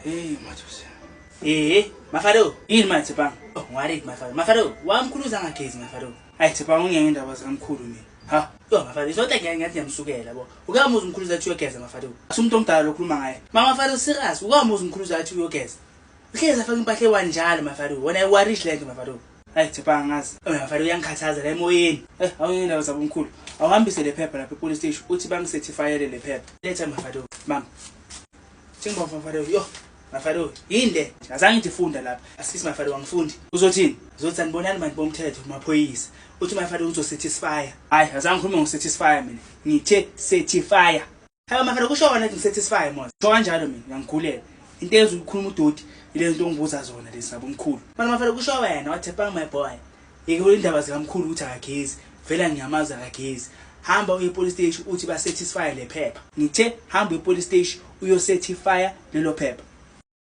Hey madoda. Eh, Mafaro, yini manje Tshepang? Oh, worried Mafaro. Mafaro, wamkhulu uzangagezi Mafaro. Hayi Tshepang ungeke indaba zikamkhulu mina. Ha, yo Mafaro, isonto ngeke ngathi ngiyamsukela bo. Ukamuza umkhulu zathi uyogeza Mafaro. Asumuntu omdala lokhuluma ngaye. Mama Mafaro serious, ukamuza umkhulu zathi uyogeza. Uhlezi afaka impahla ewanjalo Mafaro. Wena iwarish lento Mafaro. Hayi Tshepang ngazi. Oh Mafaro uyangikhathaza la emoyeni. Eh, awungeke indaba zabo mkhulu. Awuhambise le phepha lapha e-police station uthi bangicertifyele le phepha. Letha Mafaro. Mama. Sengibamba Mafaro. Yo, Mafaro, yini le? Azange ngithi funda lapha. Asisi Mafaro angifundi. Uzothini? Uzothi sanibonani bantu bomthetho maphoyisa. Uthi Mafaro uzosatisfy. Hayi, azange ngikhulume ngosatisfy mina. Ngithe certify. Hayi Mafaro kusho wena ukuthi ngisatisfy mos. Sho kanjalo mina, ngiyangigulela. Into eyenza ukukhuluma udoti ile nto ongibuza zona lezi ngabomkhulu. Manje Mafaro kusho wena wathi bang my boy. Yeke indaba zikamkhulu ukuthi akagezi. Vele ngiyamazi akagezi. Hamba uye police station uthi ba satisfy le phepha. Ngithe hamba uye police station uyo certify lelo phepha.